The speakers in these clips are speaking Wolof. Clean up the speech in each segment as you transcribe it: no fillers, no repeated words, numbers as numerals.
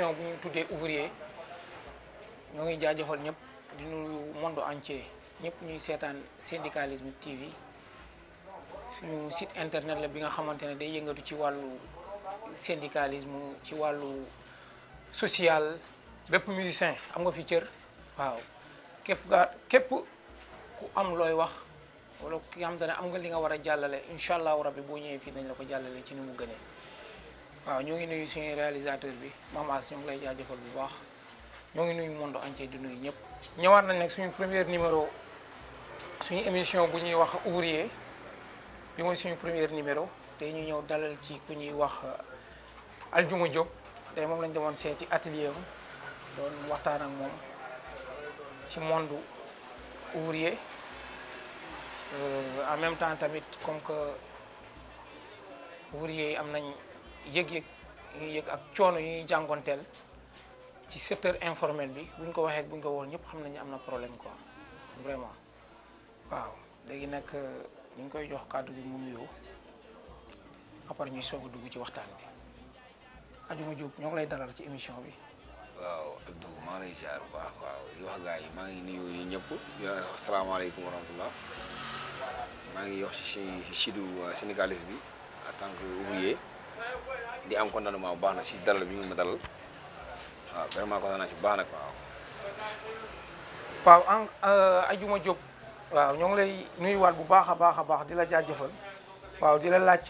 émission bu ñu tuddee ouvrier ñoo ngi jaajëfal ñëpp di nuyu monde entier ñëpp ñuy seetaan syndicalisme TV suñu site internet la bi nga xamante ne day yëngatu ci wàllu syndicalisme ci wàllu social bépp musicien am nga fi cër waaw képp ku am looy wax wala ki nga xamante ne am nga li nga war a jàllale incha allahu rabbi boo ñëwee fii nañ la ko jàllale ci ni mu gënee waaw ñoo ngi nuyu suñu réalisateur bi Mamas ñoo ngi lay jaajëfal bu baax ñoo ngi nuyu monde entier di nuyu ñëpp ñëwaat nañ nag suñu premier numéro suñu émission bu ñuy wax ouvrier bi mooy suñu premier numéro tey ñu ñëw dalal ci ku ñuy wax Aldiouma Diop tey moom lañ demoon seeti atelier am doon waxtaan ak moom ci monde ouvrier en même temps tamit comme que ouvrier yi am nañ yëg-yëg ñuy yëg ak coono yu ñuy jànkonteel ci secteur informel bi buñ ko waxee buñ ko waxul ñëpp xam nañu am na problème quoi vraiment waaw léegi nag ñu ngi koy jox kàddu bi mu nuyoo après ñuy soog a dugg ci waxtaan bi Aldiouma Diop ñoo ngi lay dalal ci émission bi. waaw Abdou maa ngi lay ziar bu baax waaw di wax gars yi maa ngi nuyu ñëpp di wax asalaamaaleykum wa rahmatullah maa ngi wax ci sidu syndicaliste bi en tant que ouvrier di am contentement bu baax na ci dalal bi ñu ma dalal waaw vraiment kontaan naa ci bu baax nag waaw Aldiouma Diop waaw ñoo ngi lay nuyuwaat bu baax a baax di la jaajëfal waaw di la laaj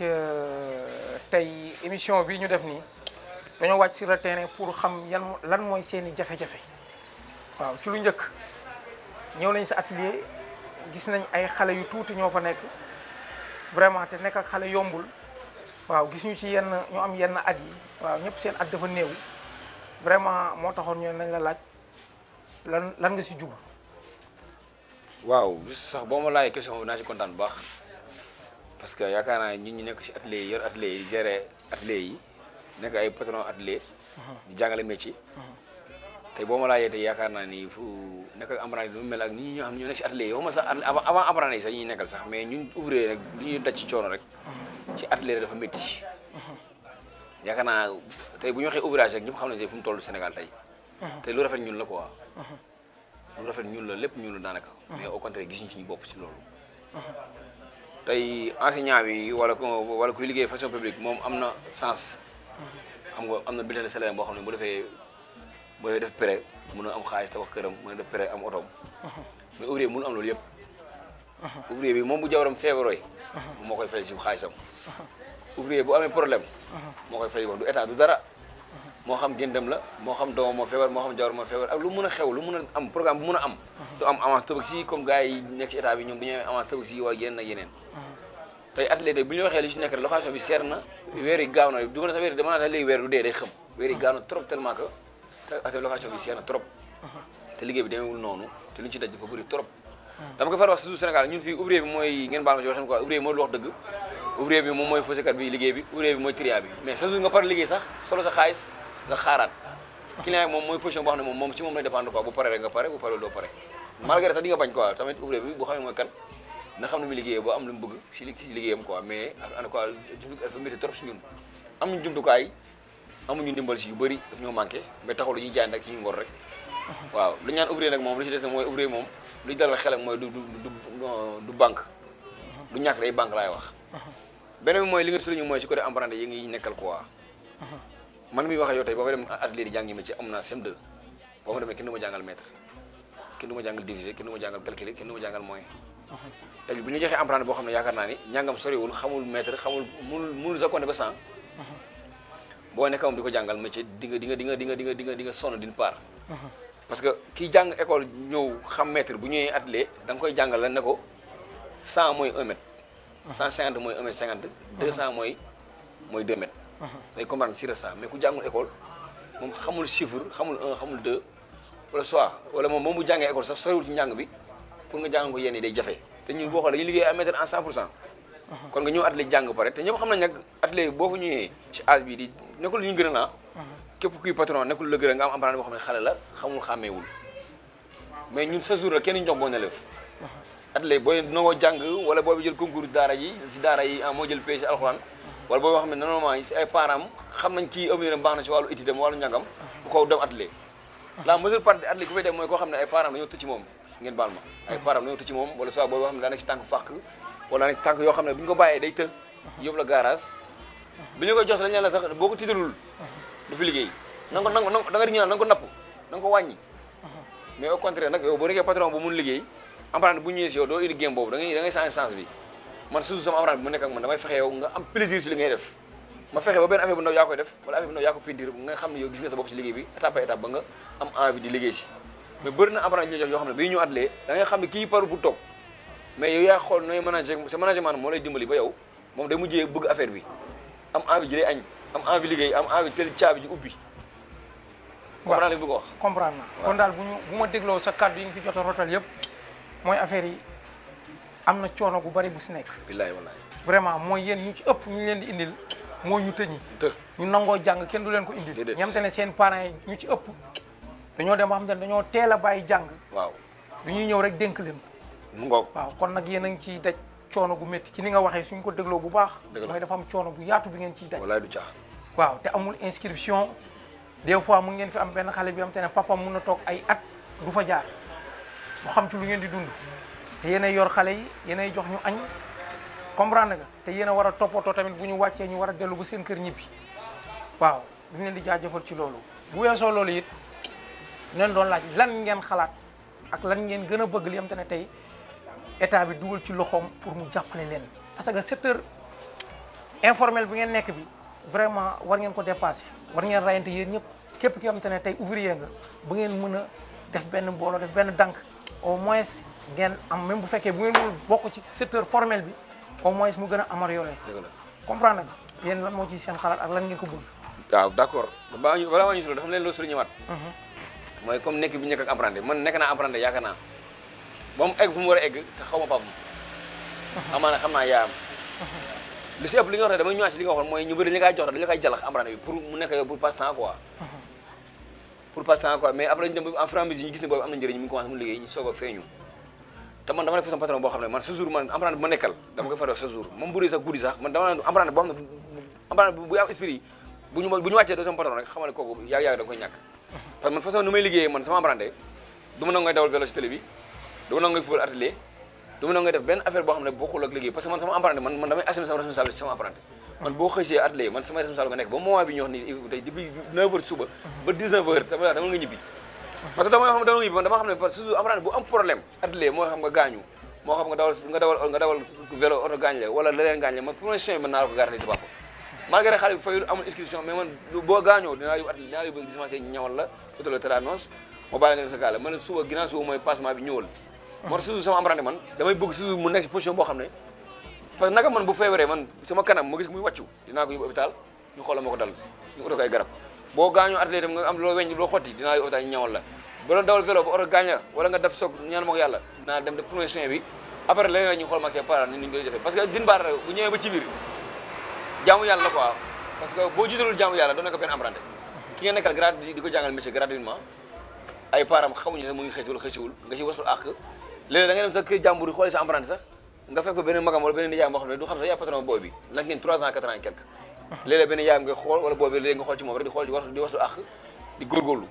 tey émission bi ñu def nii dañoo wàcc sur le terrain pour xam lan mooy seeni jafe-jafe waaw ci lu njëkk ñëw nañ sa atelier gis nañ ay xale yu tuuti ñoo fa nekk vraiment te nekk ak xale yombul waaw gis ñu ci ñu am yenn at yi waaw ñëpp seen at dafa néew vraiment moo taxoon ñu nañ la laaj lan nga si jublu. waaw sax boo ma laajee question bi naa ci kontaan bu baax parce que yaakaar naa ñun ñu nekk ci atelier yi yor atelier yi gérer atelier yi nekk ay patron atelier di jàngale métier tey boo ma laajee tey yaakaar naa ni fu nekk ak apprenti nu mel ak ñi ñoo xam ne ñoo nekk ci atelier yi waxuma sax avant apprenti yi sax ñuy nekkal sax mais ñun ouvrier rek li ñuy daj ci coono rek ci atelier dafa métti yaakaar naa tey bu ñu waxee ouvrage rek ñëpp xam nañ tey fu mu toll Sénégal tey tey lu rafet ñun la quoi lu rafet ñun la lépp ñun la daanaka mais au contraire gisuñu ci ñu bopp ci loolu tey enseignant bi wala kuy liggéey fonction publique moom am na sens xam nga am na bulletin de salaire boo xam ne bu defee def prêt mën a am xaalis tabax këram mën a def prêt am otoom mais ouvrier bi mënu am loolu yëpp ouvrier bi moom bu jabaram feebarooy moo koy fay ci xaalisam ouvrier bu amee problème moo koy fay wax du état du dara moo xam jëndam la moo xam doomam moo feebar moo xam jabar moo feebar ak lu mën a xew lu mën a am programme bu mën a am du am avance tabaski comme gars yi nekk ci état bi ñoom dañuy am avance tabaski wala yeneen ak yeneen tey atelier de bu ñu waxee li ci nekk rek location bi seer na weer yi gaaw na du ma ne sax weer dama naa léegi weer du dee day xam weer yi gaaw na trop tellement que te location bi seer na trop te liggéey bi demeewul noonu te li ñu ci daj dafa bëri trop dama ko far wax si suuf Sénégal ñun fii ouvrier bi mooy ngeen baal ma ci waxin quoi ouvrier bi mooy lu wax dëgg ouvrier bi moom mooy fausekat bi liggéey bi ouvrier bi mooy triat bi mais sa jour nga par liggéey sax solo sa xaalis nga xaaraat client moom mooy position boo xam ne moom ci moom lay dépendre quoi bu pare rek nga pare bu pare doo pare malgré sax di nga bañ quoi tamit ouvrier bi boo xam ne mooy kan na xam ne mu liggéeyee boo am lu mu bëgg si liggéeyam quoi mais en tout cas dafa métti trop si ñun amuñu jumtukaay amuñu ndimbal si yu bëri daf ñoo manqué mais taxul lu ñuy jaay nag ci ngor rek waaw lu ñu naan ouvrier nag moom lu ci des mooy ouvrier moom lu ñu dalal xelam mooy du banque du ñàkk day banque laay wax beneen bi mooy li nga souligné mooy si côté apprenti yi ngi nekkal quoi man mi waxee yow tey ba ma dem atelier di jàngi métier am naa CM2 boo ma demee kenn du ma jàngal mètre kenn du ma jàngal diviser kenn du ma jàngal calculer kenn du ma jàngal moyen léegi bu ñu joxee apprenti boo xam ne yaakaar naa ni njàngam soriwul xamul mètre xamul mënul sa compter ba 100 boo nekkam di ko jàngal métier di nga sonn d'une part parce que kii jàng école ñëw xam mètre bu ñëwee atelier da nga koy jàngal la ne ko 100 mooy 1 mètre 150 mooy 1 mètre 50 200 mooy 2 mètres day comprendre si ça mais ku jàngul école moom xamul chiffre xamul 1 xamul 2 wala soit wala moom bu jàngee école sax soriwul ci njàng bi pour nga jàng ko yenn yi day jafe te ñun boo xoolee dañuy liggéey à mètre en 100% kon nga ñëw atelier jàng pare te ñëpp xam nañ nag atelier boo fa ñëwee ci âge bi di nekkul lu ñu gën a képp kuy patron nekkul la gën a nga am apprenti boo xam ne xale la xamul xàmmeewul mais ñun sa jour la kenn ñu jox bon élève atelier booy nangoo jàng wala boobu jël concours daara ji si daara yi moo jël pay si alxuraan wala booy wax xam ne normalement si ay parents xam nañ kii avenir am baax na si wàllu étude am wàllu njàngam bu ko dem atelier la majeure partie atelier ku fay dem mooy koo xam ne ay parents dañoo tëj ci moom ngeen baal ma ay parents dañoo tëj ci moom wala soit booy wax xam ne daa nekk si tànk fàq wala daa nekk si tànk yoo xam ne bu ñu ko bàyyee day të yóbbu la garage bi ñu koy jox dañ la sax boo ko tiitalul du fi liggéey na nga ko da nga di ñu naan na nga ko napp na nga ko wàññi mais au contraire nag yow boo nekkee patron bu mun liggéey apprenti bu ñëwee si yow doo indi game boobu da ngay changer sens bi man toujours sama apprenti bi mu nekk ak man damay fexe yow nga am plaisir si li ngay def ma fexe ba benn affaire bu ndaw yaa koy def wala affaire bu ndaw yaa ko peinture nga xam ne yow gis nga sa bopp si liggéey bi étape par étape ba nga am envie di liggéey si mais bëri na apprenti ñu jox yoo xam ne bi ñu atelier da ngay xam ne kii paru pour toog mais yow yaa xool nooy manager sa management moo lay dimbali ba yow moom day mujjee bëgg affaire bi am envie jëlee añ am envie liggéey am envie teel caabi ji ubbi comprendre li bëgg wax comprendre na kon daal bu ma dégloo sa kàddu yi nga fi jot a rotal yëpp mooy affaire yi am na coono gu bari bu si nekk billahi wallahi vraiment mooy yéen ñu ci ëpp ñu leen di indil mooy ñu tëñi ñu nangoo jàng kenn du leen ko indil ñam te ne seen parents yi ñu ci ëpp dañoo dem ba xam te ne dañoo teel a bàyyi jàng waaw du ñuy ñëw rek dénk leen mu ngoog waaw kon nag yéen a ngi ciy daj coono gu métti ci ni nga waxee suñ ko dégloo bu baax mooy dafa am coono bu yaatu bi ngeen ciy daj wallahi du caax waaw te amul inscription des fois mu ngeen fi am benn xale bi am te ne papa mun na toog ay at du fa jaar mu xam ci lu ngeen di dund te yéenay yor xale yi yéenay jox ñu añ comprendre nga te yéen a war a toppatoo tamit bu ñu wàccee ñu war a dellu ba seen kër ñibbi waaw ñu leen di jaajëfal ci loolu bu weesoo loolu it leen doon laaj lan ngeen xalaat ak lan ngeen gën a bëgg li am te ne tey état bi dugal ci loxoom pour mu jàppale leen parce que secteur informel bi ngeen nekk bi vraiment war ngeen ko dépassé war ngeen rayante yéen ñëpp képp ki am te ne tey ouvrier nga ba ngeen mën a def benn mbooloo def benn dànk au moins ngeen am même bu fekkee bu ngeen mënul bokk ci secteur formel bi au moins mu gën a amélioré comprendre nga yéen lan moo ci seen xalaat ak lan ngeen ko bëgg waaw d'accord balaa maa ñu solo dafa leen loo sori ñëwaat mooy comme nekk bi nekk ak apprenti man nekk naa apprenti yaakaar naa ba mu egg fu mu war a egg te xaw ma papam amaana xam naa yaayam li si ëpp li nga wax ne damay ñëwaat si li nga waxoon mooy ñu bëri li ngay jox dañu la koy jalax apprenti bi pour mu nekk yow pour passe-temps quoi pour passe-temps quoi mais après ñu dem en franc ñu gis ne boobu am na njëriñ mu ngi commencé mu liggéey ñu soog a feeñu te man dama nekk fa sama patron boo xam ne man ce jour man apprenti bu ma nekkal dama koy faral ce jour moom bu dee sax guddi sax man dama ne apprenti boo xam ne apprenti bu am esprit bu ñu wàccee doo sama patron rek xamal ne kooku yàgg da nga koy ñàkk parce que man façon ni may liggéeyee man sama apprenti du ma nangu ngay dawal vélo ci télé bi du ma nangu ngay football atelier du ma nangu ngay def benn affaire boo xam ne bokkul ak liggéey parce que man sama apprenti man damay assumer sama responsabilité sama apprenti man boo xëysee atelier man sama responsable nga nekk ba moment bi ñu wax ni tey depuis 9h suba ba 19h dama nga ñibbi parce que dama xam ne dama ñibbi man dama xam ne parce que toujours apprenti bu am problème atelier moo xam nga gaañu moo xam nga dawal vélo oto gaañ la wala leneen gaañ la man promotion bi mën naa la ko garanti ci bopp malgré xale bi fayul amul inscription mais man boo gaañoo dinaa yóbbu atelier dinaa yóbbu dispensaire ñawal la utal la tétanos moo bàyyi nga def sa gaale man suba ginnaaw suba mooy passement bi ñëwal moo tax toujours sama apprenti man damay bëgg toujours mu nekk si position boo xam ne parce que naka man bu feebaree man sama kanam ma gis muy wàccu dinaa ko yóbbu hôpital ñu xoolal ma ko dal ñu utal ko ay garab boo gaañoo atelier dem nga am loo weñ loo xotti dinaa yóbbu hôpital ñu ñawal la ba doon dawal vélo ba oto gaañ la wala nga def soog ñaan ma ko yàlla dinaa dem def premier soin bi après leneen la ñu xool ma ses parents ni ñu koy defee parce que d'une part bu ñëwee ba ci biir jaamu yàlla la quoi parce que boo jiitalul jaamu yàlla doo nekk benn apprenti ki nga nekkal gratuit di ko jàngal métier gratuitement ay parents xamuñu ne mu ngi xëy wala xëysiwul nga si wasul àq léeg-léeg da nga dem sa kër jàmbur yi xooli sa apprenti sax nga fekk ko benn magam wala benn nijaayam boo xam ne du xam sax yaa patron booy bi nag ngeen 3 ans 4 ans et quelque léeg-léeg benn nijaayam ngay xool wala booy bi léegi nga xool ci moom rek di xool di wasul àq di góorgóorlu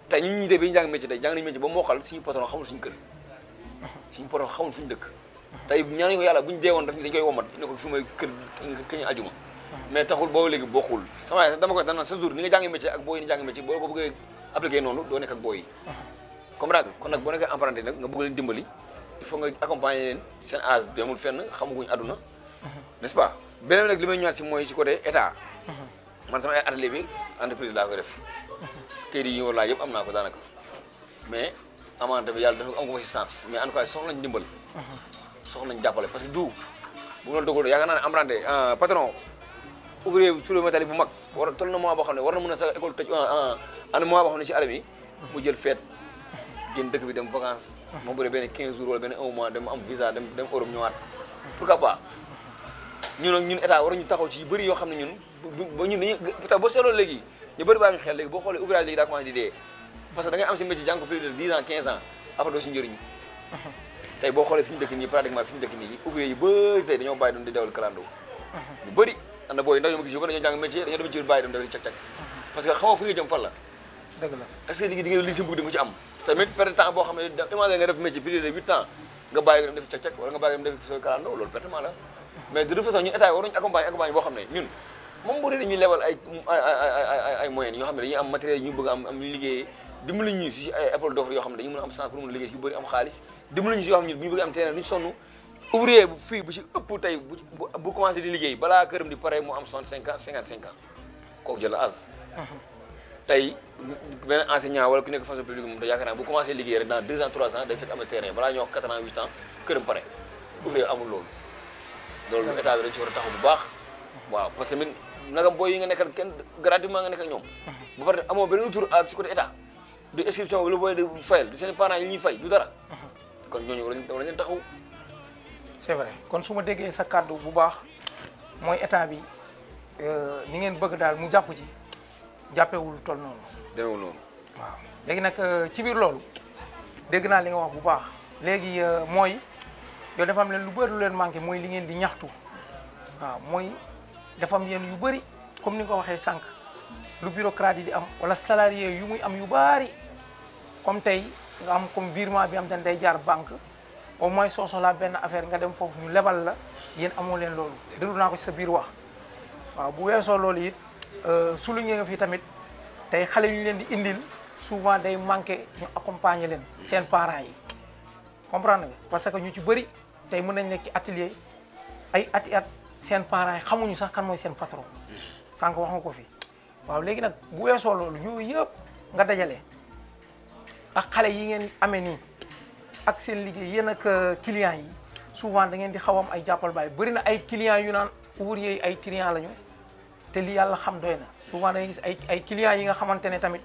tey ñun ñi de bi ñu jàng métier tey jàng nañu métier ba moo xal suñu patron xamul suñu kër suñu patron xamul fuñu dëkk tey ñaan ko yàlla buñu dee woon dañ koy womat ne ko fi may kër këñu ajuma mais taxul boobu léegi bokkul sama dama koy dana sa jour ni nga jàngi métier ak booy ni jàngi métier boo ko bëggee appliquer noonu doo nekk ak booy yi comprendre kon nag boo nekkee apprenti nag nga bëgg leen dimbali il faut nga accompagner leen seen âge demul fenn xamaguñ àdduna n'est-ce pas beneen nag li may ñëwaat si mooy ci côté état man sama atelier bi entreprise laa koy def kayit yi ñu war laa yëpp am naa ko daanaka mais amante bi yàlla dafa am ko ma si sens mais en tout cas soxla nañ dimbal soxla nañ jàppale parce que du bu ma la dogal yaakaar naa ne apprenti patron ouvrier sur le métallique bu mag war toll na mois boo xam ne war na mën a sa école tëj en mois boo xam ne si àll bi mu jël fête génn dëkk bi dem vacances moom bu dee benn 15 jours wala benn 1 mois dem am visa dem Europe ñëwaat pourquoi pas ñun état war ñu taxaw ci yu bëri yoo xam ne ñun ba ñun dañuy peut-être boo seetloo léegi ñu bëri bàyyi ñu xel léegi boo xoolee ouvrage léegi daa commencé di dee parce que da ngay am si métier jàng ko plus de 10 ans 15 ans après doo si njëriñ tey boo xoolee fi ñu dëkk nii pratiquement fi ñu dëkk nii ouvrier yu bëri tey dañoo bàyyi doon di dawal clando yu bëri am na booy ndaw yu ma gis yu ko dañoo jàng métier dañoo dem ci bàyyi dem def di cag-cag parce que xamoo fu nga jëm fan la dëgg la est-ce que di nga li ci bëgg di nga ci am tamit perte temps boo xam ne imagine nga def métier plus de 8 ans nga bàyyi dem def cag-cag wala nga bàyyi dem def sa kalandoo loolu pertement la mais de toute façon ñun état yi waruñu accompagner boo xam ne ñun moom bu dee dañuy lebal ay moyens yoo xam ne dañuy am matériel ñu bëgg am liggéeyee dimbali ñu si ay appel d'offre yoo xam ne dañu mën a am chance pour mën a liggéey si yu bëri am xaalis dimbali ñu si yoo xam ne bu ñu bëgg am terrain duñu sonn ouvrier bu fii bu si ëpp tey bu commencé di liggéey balaa këram di pare mu am 65 ans 55 ans kooku jël la âge tey benn enseignant wala ku nekk fonction publique moom da yaakaar naa bu commencé liggéey rek dans 2 ans 3 ans day fekk am na terrain balaa ñoo wax 4 ans 8 ans këram pare ouvrier amul loolu état bi dañ ci war a taxaw bu baax waaw parce que tamit nagam booy yi nga nekkal kenn gratuitement nga nekk ak ñoom ba pare amoo benn retour ci côté état du inscription wala booy de fayal du seen parents yi ñuy fay du dara kon ñooñu war nañu taxaw c'est vrai kon su ma déggee sa kàddu bu baax mooy état bi ni ngeen bëgg daal mu jàpp ci jàppewul toll noonu demeewul noonu waaw léegi nag ci biir loolu dégg naa li nga wax bu baax léegi mooy yow dafa am leen lu bëri lu leen manqué mooy li ngeen di ñaxtu waaw mooy dafa am yéen yu bëri comme ni nga ko waxee sànq lu bureaucrate yi di am wala salarié yu muy am yu bëri comme tey nga am comme virement bi am te day jaar banque au moins soo soxlaa benn affaire nga dem foofu ñu lebal la yéen amoo leen loolu déglu naa ko ci sa biir wax waaw bu weesoo loolu it souligné nga fi tamit tey xale yu ñu leen di indil souvent day manqué ñu accompagner leen seen parents yi comprendre nga parce que ñu ci bëri tey mën nañ nekk ci atelier ay ati at seen parents yi xamuñu sax kan mooy seen patron sànq wax nga ko fi waaw léegi nag bu weesoo loolu yooyu yëpp nga dajale ak xale yi ngeen amee nii ak seen liggéey yéen ak clients yi souvent da ngeen di xaw am ay jàppal baay bëri na ay clients yu naan ouvrier yi ay triant lañu te li yàlla xam doy na souvent da ngay gis ay clients yi nga xamante ne tamit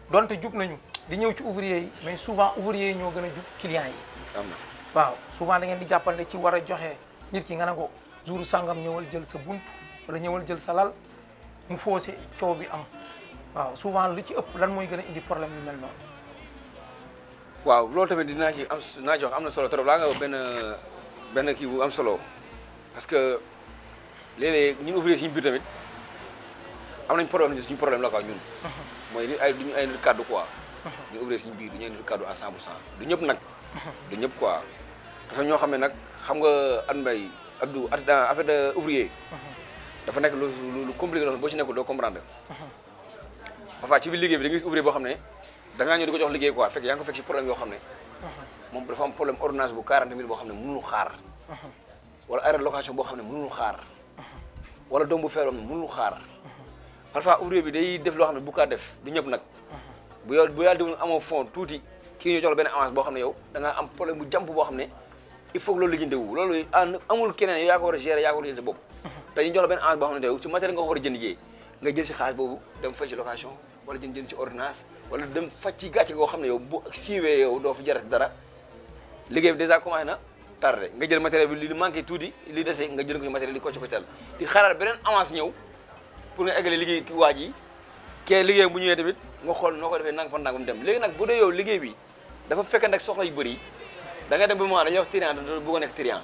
donte jug nañu di ñëw ci ouvrier yi mais souvent ouvrier yi ñoo gën a jug clients yi. am na waaw souvent da ngeen di jàppale ci war a joxe nit ki nga ne ko jour sangam ñëwal jël sa bunt wala ñëwal jël sa lal mu foosé coow bi am waaw souvent lu ci ëpp lan mooy gën a indi problème yu mel noonu. waaw loolu tamit dinaa ci wax am na solo trop laa nga benn kii bu am solo parce que léeg-léeg ñun ouvrier suñu biir tamit am nañ problème suñu problème la quoi ñun. mooy duñu ay nit kaddu quoi. ñu ouvrier suñu biir duñu ay nit kaddu à 100%. du ñëpp nag. du ñëpp quoi dafa ñoo xam ne nag xam nga at mbay Abdou affaire de ouvrier. dafa nekk lu compliqué loolu boo ci nekkul doo comprendre. parfois ci biir liggéey bi da nga gis ouvrier boo xam ne da ngaa ñëw di ko jox liggéey quoi fekk yaa ngi ko fekk ci problème yoo xam ne. moom dafa am problème ordonnance bu 40 000 boo xam ne mënul xaar. wala arrêt de location boo xam ne mënul xaar. wala doom bu feeroon mënul xaar. parfois ouvrier bi day def loo xam ne bu kaa def du ñëpp nag bu yàlla demoon amoo fond tuuti kii ñu jox la benn avance boo xam ne yow da ngaa am problème bu jàmp boo xam ne il faut que loolu lijjanti wu loolu amul keneen yow yaa ko war a gérer yaa ko war a jël sa bopp te ñu jox la benn avance boo xam ne yow ci matériel nga ko war a jënd jee nga jël si xaalis boobu dem fay ci location wala jënd ci ordonnance wala dem faj ci gàcce goo xam ne yow bu siiwee yow doo fi jarati dara liggéey bi dèjà commencé na tardé nga jël matériel bi li manqué tuuti li dese nga jël ko ci matériel di ko ci ko teel di xaaral beneen avance ñëw pour nga eggale liggéey ki waaj yi kee liggéey bu ñëwee tamit nga xool noo ko defee nang fan nangam dem léegi nag bu dee yow liggéey bi dafa fekk nag soxla yu bëri da nga dem ba moment dañuy wax triant da bëgg a nekk triant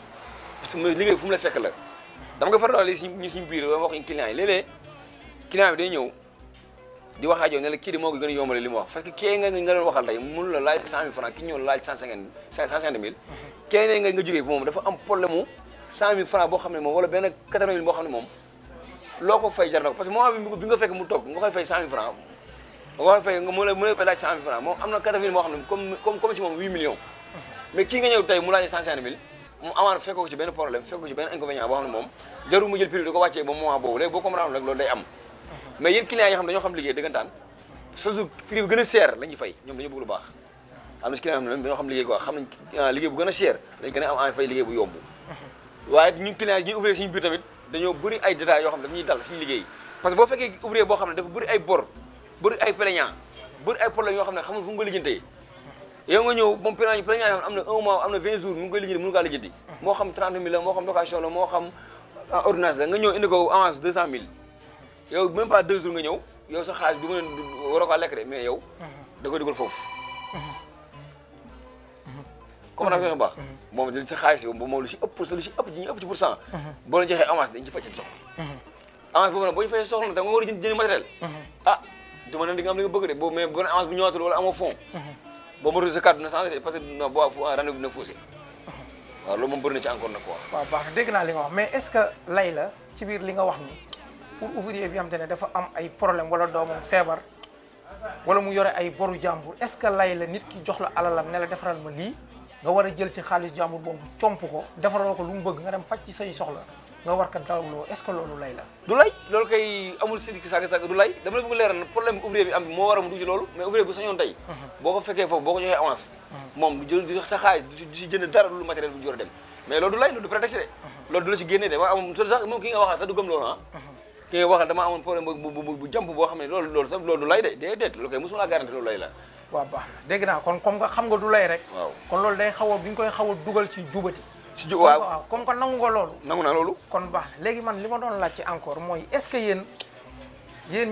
parce que liggéey bi fu mu la fekk la dama nga faral li suñu biir ba wax client yi léeg-léeg client bi day ñëw di wax ak yow ne la kii di moo ko gën a yombale li mu wax parce que kii nga doon waxal tey mënu la laaj 100 000 francs ki ñëw laaj 150 000 kii ne nga jógee fi moom dafa am problème mu 100 000 francs boo xam ne moom wala benn 80 000 boo xam ne moom loo ko fay jar na ko parce que moment bi nga fekk mu toog nga koy fay 100 000 francs nga koy fay nga mu lay laaj 100 000 francs moom am na 80 000 moo xam ne comme ci moom 8 millions mais kii nga ñëw tey mu laaj 150 000 mu amaana fekkoo ko ci benn problème fekkoo ko ci benn inconvénient boo xam ne moom jarul mu jël prix di ko wàccee ba moment boobu léegi boo comprendre rek loolu day am mais yéen clients yi xam dañoo xam liggéey dëggantaan toujours prix bu gën a cher la ñuy fay ñoom dañoo bëgg lu baax am na ci client xam ne dañoo xam liggéey quoi xam nañ liggéey bu gën a cher dañ gën a am en fay liggéey bu yomb waaye ñun clients yi ñuy ouvrier suñu biir tamit dañoo bëri ay détails yoo xam ne dañuy dal suñu liggéey parce que boo fekkee ouvrier boo xam ne dafa bëri ay bor bëri ay plaignant bëri ay problème yoo xam ne xamul fu mu ko lijjantee yow nga ñëw moom plaignant yoo xam ne am na 1 mois am na 20 jours mu ngi koy lijjanti mënu kaa lijjanti moo xam 30 000 la moo xam location la moo xam ordonnance la nga ñëw indi ko avance 200 000 yow même pas 2 jours nga ñëw yow sa xaalis du mën a waroo kaa lekk de mais yow da koy dugal foofu comme na nga baax moom sa xaalis yow moom lu si ëpp ci ñu ëpp ci pourcent boo leen joxee avance dañ ci faj soxla avance boobu nag boo ñu fayee soxla na te nga war a jënd matériel ah dama ne di nga am li nga bëgg de boobu mais bu gën a avance bu ñëwaatul wala amoo fond boo motul sa carte dina changé parce que non boo rendez-vous dina faussé waaw loolu moom bëri na ci encore nag quoi. waaw baax na dégg naa li nga wax mais est-ce que lay la ci biir li nga wax ni pour ouvrier bi xam te ne dafa am ay problème wala doomam feebar wala mu yore ay boru jàmbur est-ce que lay la nit ki jox la alalam ne la defaral ma lii nga war a jël ci xaalis jàmbur boobu comp ko defaral ko lu mu bëgg nga dem faj ci say soxla nga war ko dawloo est-ce que loolu lay la. du lay loolu kay amul sidiki saaga du lay dama la bëgg leeral na problème bi ouvrier bi am moo war a mu dugg ci loolu mais ouvrier bu sañoon tey boo ko fekkee foofu boo ko joxee avance moom du jox sa xaalis du si jënd dara lu matériel bu jor a dem mais loolu du lay loolu du prétexte de loolu du la si génnee de waa am sax moom ki nga waxal sax du gëm loolu ah ki nga waxal dama amoon problème bu jàmp boo xam ne loolu du lay de déedéet loolu kay mosuma laa garanti loolu lay la waaw baax na dégg naa kon comme nga xam nga du lay rek waaw kon loolu day xaw a bi ñu koy xaw a dugal ci jubati si ju waaw comme que nangu nga loolu nangu naa loolu kon baax léegi man li ma doon laaj ci encore mooy est-ce que yéen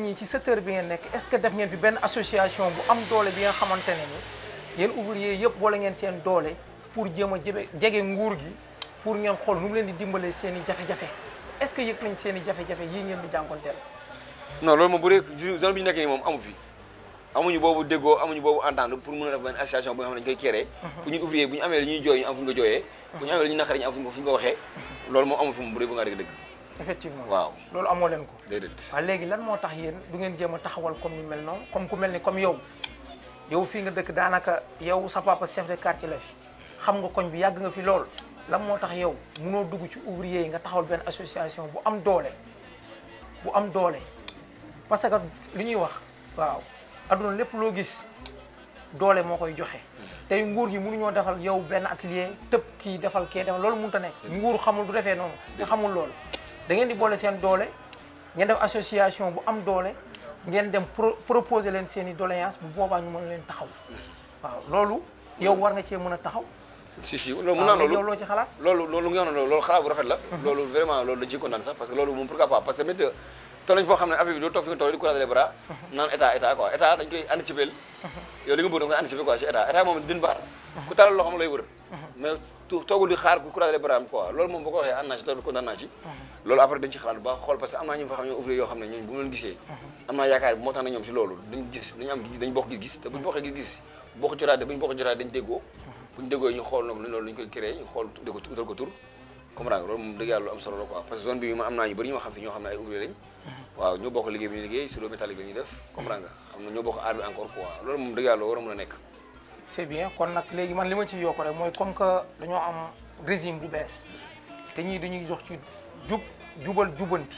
ñii ci secteur bi ngeen nekk est-ce que def ngeen fi benn association bu am doole bi nga xamante ne ni yéen ouvrier yëpp boole ngeen seen doole pour jéem a jege nguur gi pour ngeen xool nu mu leen di dimbalee seen i jafe-jafe est-ce que yëg nañ seen i jafe-jafe yii ngeen di jànkonteel. non loolu moom bu dee zone bi ñu nekk nii moom amu fi amuñu boobu déggoo amuñu boobu entendre pour mën a def benn association bu nga xam ne dañu koy créer pour ñun ouvrier bu ñu amee lu ñuy jooy ñu am fu ñu ko jooyee bu ñu amee lu ñuy naqari ñu am fu ñu ko waxee loolu moom amu fi moom bu dee bu nga dégg effectivement waaw loolu amoo leen ko déedéet waaw léegi lan moo tax yéen du ngeen jéem a taxawal comme ni mel noonu comme ku mel ni comme yow fii nga dëkk daanaka yow sa papa chef de quartier la fi xam nga koñ bi yàgg nga fi lool lan moo tax yow munoo dugg ci ouvrier yi nga taxawal benn association bu am doole parce que li ñuy wax waaw adduna lépp loo gis doole moo koy joxe tey nguur gi mënuñoo defal yow benn atelier tëb kii defal kee defal loolu mënut a nekk nguur xamul du defee noonu te xamul loolu da ngeen di boole seen doole ngeen def association bu am doole ngeen dem proposer leen seen i doléance bu boobaa ñu mën leen taxaw waaw loolu yow war nga cee mën a taxaw si loolu mën naa loolu yow loo ci xalaat loolu nga xam ne loolu xalaat bu rafet la loolu vraiment loolu da ciy kontaan sax parce que loolu moom pourquoi pas parce que tamit toll nañ foo xam ne affaire bi doo toog fi nga toog di croiser les bras naan état quoi état dañ koy anticiper yow li nga bëgg da nga koy anticiper quoi si état moom d'une part ku talal loo xam lay wër mais toogul di xaar ku croiser les bras quoi loolu moom boo ko waxee ànd naa ci tool bi kontaan naa ci loolu après dañ ci xalaat bu baax xool parce que am naa ñu fa xam ne ouvrier yoo xam ne ñooñu bu mu leen gisee am naa yaakaar moo tax na ñoom si loolu dañ bokk gis-gis te buñ bokkee gis-gis bokk jotaate buñ bokk jotaate dañ déggoo buñ déggoo ñu xool nag loolu lañ koy créé ñu xool tudde ko utal ko tur comprendre loolu moom dëgg yàlla lu am solo la quoi parce que zone bi ma am naa ñu bëri ñoo xam fi ñoo xam ne ay ouvrier lañ waaw ñoo bokk liggéey bi ñu liggéey sur le métallique la ñuy def comprendre nga xam ne ñoo bokk aar bi encore quoi loolu moom dëgg yàlla war a mën a nekk c'est bien kon nag léegi man li ma ci yokk rek mooy comme que dañoo am régime bu bees te ñii dañuy jox ci jubal jubanti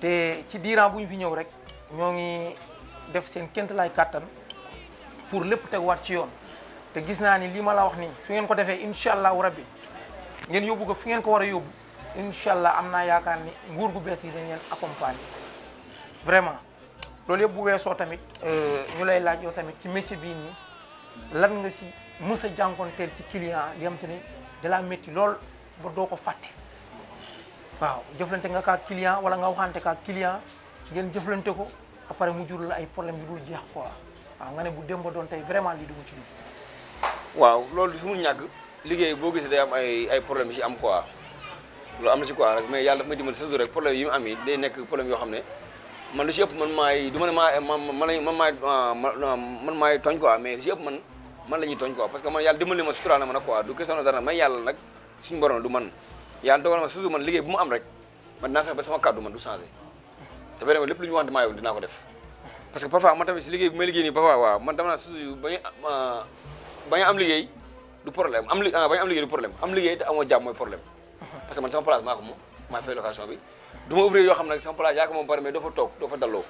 te ci diiran bu ñu fi ñëw rek ñoo ngi def seen kéemtalaay kàttan pour lépp teguwaat ci yoon te gis naa ni lii ma la wax nii su ngeen ko defee incha allahu rabbi ngeen yóbbu ko fi ngeen ko war a yóbbu incha allah am naa yaakaar ni nguur gu bees yi dañ leen accompagner vraiment loolu yëpp bu weesoo tamit ñu lay laaj yow tamit ci métier bii nii lan nga si mës a jànkonteel ci client li xam te ni da laa métti lool ba doo ko fàtte waaw jëflante nga kaa client wala nga waxante kaa client ngeen jëflante ko après mu jur la ay problème yu dul jeex quoi waaw nga ne bu démb doon tey vraiment lii dugg ci biir. waaw loolu su mu ñàkk liggéey boo gisee day am ay problème yi ci am quoi loolu am na ci quoi rek mais yàlla dafa may dimbali sa jour rek problème yi mu am yi day nekk problème yoo xam ne man lu ci ëpp man maay du ma ne man maay tooñ quoi mais lu ci ëpp man la ñuy tooñ quoi parce que man yàlla dimbali ma suturaal na ma nag quoi du question dara may yàlla nag suñu borom du man yàlla dogal ma toujours man liggéey bu mu am rek man dinaa fexe ba sama kàddu man du changé te vraiment lépp lu ñu wax maa yow dinaa ko def parce que parfois man tamit si liggéey bi may liggéey nii parfois waaw man dama naa toujours bañ am liggéey du problème bañ am liggéey du problème am liggéey te amoo jàmm mooy problème parce que man sama place maa ko moom maa fay location bi du ma ouvrier yoo xam ne sama place yaa ko moom pare mais doo fa toog doo fa dalloo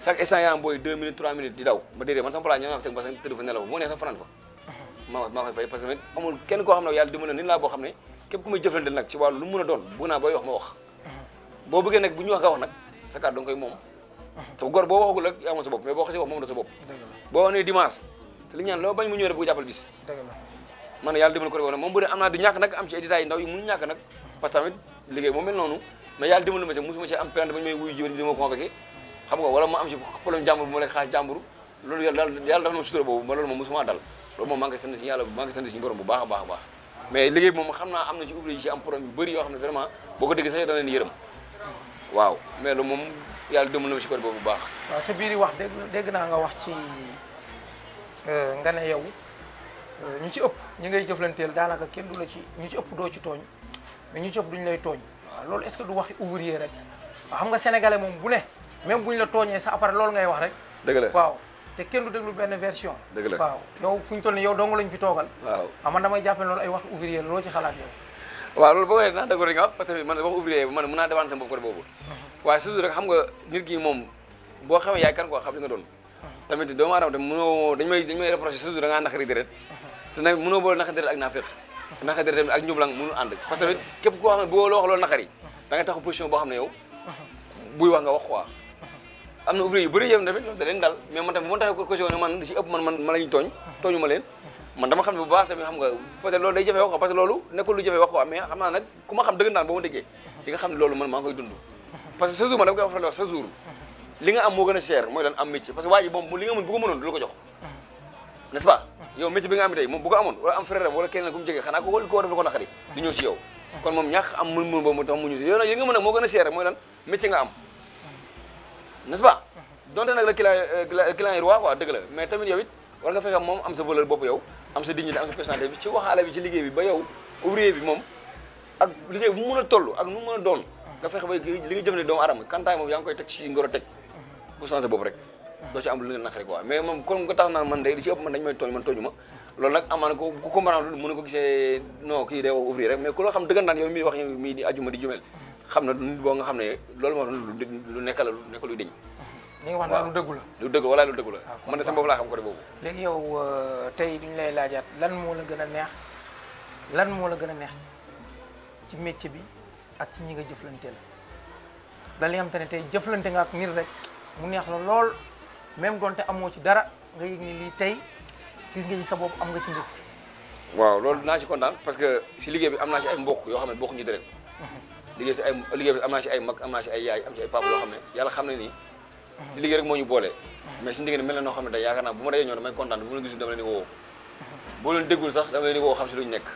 chaque instant yaa am booy 2 minutes 3 minutes di daw ma déedéet man sama place ñoo ma teg ba sa tëdd fa nelaw moo neex sa fanaan fa maa koy fay parce que amul kenn koo xam ne yàlla dimbali nit laa boo xam ne képp ku may jëflante nag ci wàllu lu mu mën a doon bëgg naa booy wax ma wax boo bëggee nag bu ñu wax nga wax nag sa kàddu da nga koy moom te góor boo waxagul rek yaa moom sa bopp mais boo xasee wax moom da sa bopp boo nee dimanche te li ñu ñaan loo bañ mu ñëw rek bu jàppal bis man yàlla dimbali ko rek moom bu dee am naa du ñàkk nag am ci ay détails yu ndaw yu mënu ñàkk nag parce que tamit liggéey moom mel noonu mais yàlla dimbali ma ci musuma ci am plainte bañ may wuyu jiwén di ma convoqué xam nga wala ma am ci problème jàmbur bu ma lekk xaalis jàmbur loolu yàlla dafa na ma sutura boobu ma loolu moom musuma dal loolu moom maa ngi sant ci yàlla maa ngi sant ci borom bu baax a baax a baax mais liggéey bi moom xam naa am na ci ouvrier yi ci am problème yu bëri yoo xam ne vraiment boo ko déggee sax da leen yërëm waaw mais loolu moom yàlla dimbali na ma ci côté boobu bu baax. waaw sa biir wax dégg naa nga wax ci nga ne yow ñu ci ëpp ñi ngay jëflanteel daanaka kenn du la ci ñu ci ëpp doo ci tooñ mais ñu ci ëpp duñu lay tooñ waaw loolu est-ce que du waxi ouvrier rek waaw xam nga sénégalais moom bu ne même buñ la tooñee sa après loolu ngay wax rek. dëgg la waaw te kenn du déglu benn version. dëgg la waaw yow fu ñu toll nii yow dong lañ fi toogal. waaw man damay jàpp ne loolu ay wax ouvrier la loo ci xalaat yow. waaw loolu boo ko naa d'accord nga wax parce que man wax ouvrier bi man mën naa défendre sama bopp côté boobu waaye surtout rek xam nga nit ki moom boo xamee yaay kan quoi xam li nga doon tamit doomu aadama tamit mënoo dañ may reproché surtout da ngaa naqari deret te nag mënoo boole naqari deret ak naafeq naqari deret tamit ak njublang mënul ànd parce que tamit képp koo xam ne boo loo wax loolu naqari da nga taxu position boo xam ne yow buy wax nga wax quoi am na ouvrier yu bëri yow tamit da leen dal mais man tamit bu ma taxee question ne man si ëpp man la ñu tooñu ma leen man dama xam ne bu baax tamit xam nga peut-être loolu day jafe wax quoi parce que loolu nekkul lu jafe wax quoi mais xam naa nag ku ma xam dëggantaan ba ma déggee di nga xam ne loolu man maa ngi koy dund parce que sa jour man dama koy faral di wax sa jour li nga am moo gën a cher mooy lan am métier parce que waa ji moom li nga mën bu ko mënoon du la ko jox n'est-ce pas yow métier bi nga am tey moom bu ko amoon wala am frère wala keneen ku mu jege xanaa ko def la ko naqari di ñëw ci yow kon moom ñàkk am mën-mën boobu mu tax mu ñu si yow nag yi nga mën nag moo gën a cher mooy lan métier nga am n'est-ce pas donte nag la client yi roi quoi dëgg la mais tamit yow it war nga fexe moom am sa valeur bopp yow am sa dignité am sa personnalité bi ci waxaale bi ci liggéey bi ba yow ouvrier bi moom ak liggéey bu mu mën a toll ak nu mu mën a doon nga fexe ba li nga jëf ne doomu aadama kantaay moom yaa ngi koy teg ci ngor a teg bu changé boobu rek doo ci am lu nga naqari quoi mais moom kon nga tax naan man day di ci ëpp man dañu may tooñ man tooñu ma loolu nag amaana ko ku comprendre mën na ko gisee non kii day wax ouvrier rek mais ku loo xam dëggantaan yow mii wax mii di ajuma di jumel xam na nit boo nga xam ne loolu moo lu nekk la lu nekk luy deñ li nga wax naa lu dëggu la lu dëgg wala lu dëggu la man de sama bopp laa xam côté boobu léegi yow tey duñu lay laajaat lan moo la gën a neex lan moo la gën a neex ci métier bi ak ci ñi nga jëflanteel lan li nga xam te ne tey jëflante nga ak nit rek mu neex la lool même donte amoo ci dara nga yëg ni lii tey gis nga ci sa bopp am nga ci mbir waaw loolu dinaa ci kontaan parce que si liggéey bi am naa ci ay mbokk yoo xam ne bokk ñu deret liggéey bi am naa ci ay mag am naa ci ay yaay am ci ay papa yoo xam ne yàlla xam ne nii si liggéey rek moo ñu boole mais si ndiggéen mel na noo xam ne day yaakaar naa bu ma dajee ñoo damay kontaan bu ma la gisul dama leen di woo boo leen déggul sax dama leen di woo xam si luñu nekk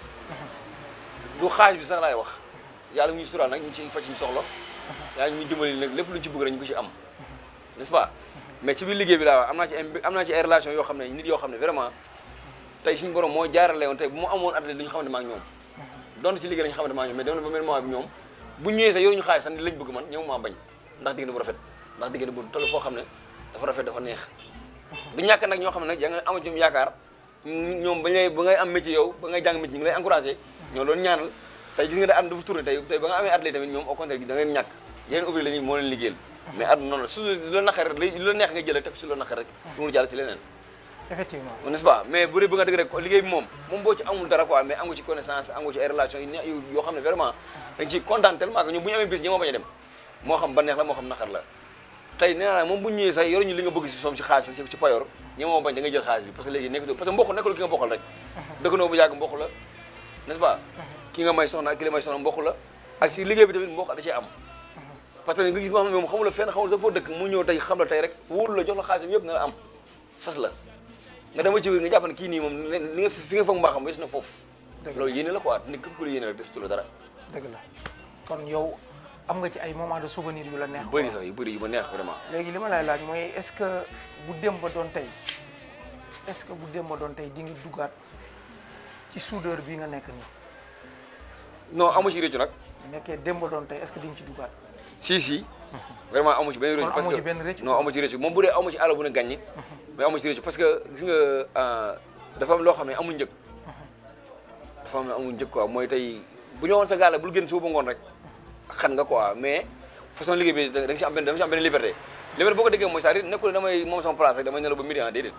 du xaaj bi sax laay wax yàlla mu ñu suturaal nag ñu ci faj ñu soxla yàlla ñu dimbali nag lépp luñ ci bëgg rek ñu ko ci am n'est-ce pas mais ci biir liggéey bi laa wax am naa ci ay relation yoo xam ne nit yoo xam ne vraiment tey suñu borom moo jaarale woon tey bu mu amoon athlète li ñu xamante maa ngi ñoom donte ci liggéey lañu xamante maa ngi ñoom mais dem na ba mel moment bi ñoom bu ñëwee sax yoruñu xaalis sax ni lañ bëgg man ñoom maa bañ ndax diggante bu rafet ndax diggante bu toll foo xam ne dafa rafet dafa neex du ñàkk nag ñoo xam ne nag yaa nga ama jom yaakaar ñoom ba ngay am métier yow ba ngay jàng métier ñu ngi lay encouragé ñoo doon ñaanal tey gis nga da àdduna dafa tourné tey ba nga amee athlète tamit ñoom au contraire gi da ngeen ñàkk yeneen ouvrier lañu moo leen liggéeyal mais àdduna noonu la su la naqar rek lu la neex nga jëlee teg su la naqar rek du mu jàll ci leneen effectivement n'est-ce pas mais bu dee ba nga dëgg rek liggéey bi moom boo ci amul dara quoi mais am nga ci connaissance am nga ci ay relation yoo xam ne vraiment dañ ciy kontaan tellement que ñoom bu ñu amee bis ñoo bañ a dem moo xam ba neex la moo xam naqar la tey nee naa moom bu ñëwee sax yoruñu li nga bëgg si soom si xaalis ci payoor ñi moo bañ da ngay jël xaalis bi parce que léegi nekk parce que mbokk nekkul ki nga bokkal rek dëkkandoo bu yàgg mbokk la n'est-ce pas ki nga may soxna ak ki la may soxna mbokk la ak si liggéey bi tamit mbokk da cee am parce que nga gis ko xam ne moom xamul la fenn xamul sa foo dëkk mu ñëw tey xam la tey rek wóolu la jox la xaalis bi yëpp na la am sas la nga dama ci nga jàpp ne kii nii moom li nga fi nga foog mbaaxam wees na foofu loolu yéene la quoi nit képp ku la yéene rek desatu la dara dëgg la kon yow am nga ci ay moment de souvenir yu la neex bëri sax yu bëri yu ma neex vraiment léegi li ma lay laaj mooy est-ce que bu dem ba doon tey est-ce que bu dem ba doon tey di nga duggaat ci soudeur bi nga nekk nii non amu ci réccu nag nekkee dem ba doon tey est-ce que di nga ci duggaat si vraiment amu ci benn réccu parce que non amu ci réccu moom bu dee amu ci àll bu ne gàññi mais amu ci réccu parce que gis nga dafa am loo xam ne amul njëg dafa am ne amul njëg quoi mooy tey bu ñu waxoon sa gaal bul génn suba ba ngoon rek xan nga quoi mais façon liggéey bi da nga ci am benn liberté boo ko déggee mooy c'est-à-dire nekkul damay moom sama place rek damay nelaw ba midi déedéet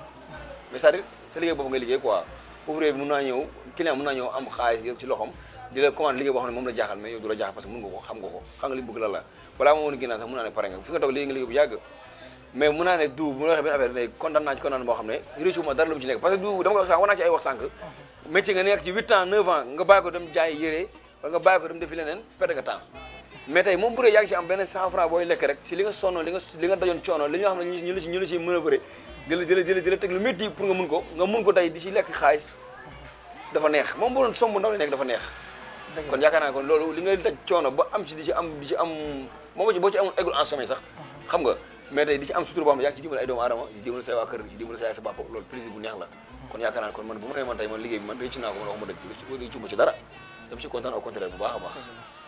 mais c'est-à-dire sa liggéey boobu ngay liggéey quoi ouvrier bi mën naa ñëw client mën naa ñëw am xaalis yow ci loxom di la commande liggéey boo xam ne moom la jaaxal mais yow du la jaaxal parce que mën nga ko xam nga li mu bëgg lan la balaa moo woon ginnaaw sax mën naa ne pare nga fi nga toog léegi nga liggéey bu yàgg mais mën naa ne du bu ma waxee benn affaire ne kontaan naa ci kontaan boo xam ne réccu ma dara lu mu ci nekk parce que du dama ko sax war naa ci ay wax sànq métier nga nekk ci 8 ans 9 ans nga bàyyi ko dem jaay yére wala nga bàyyi ko dem defi leneen perte nga temps mais tey moom bu dee yaa ngi si am benn 100 francs booy lekk rek si li nga sonn li nga dajoon coono li nga xam ne ñu la ci manœuvrer di la teg lu métti pour nga mun ko tey di si lekk xaalis dafa neex moom bu doon somb ndaw la nekk dafa neex kon yaakaar naa kon loolu li ngay daj coono ba am ci di ci am moom boo ci amul eggul en sommet sax xam nga mais tey di ci am sutur boo xam ne yaa ngi ci dimbali ay doomu aadama di dimbali say waa kër di ci dimbali sa bopp loolu plaisir bu neex la kon yaakaar naa kon man bu ma nee man tey man liggéey bi man réussir naa ko man waxuma dëgg ci ma ci dara dama ci kontaan au contraire bu baax a baax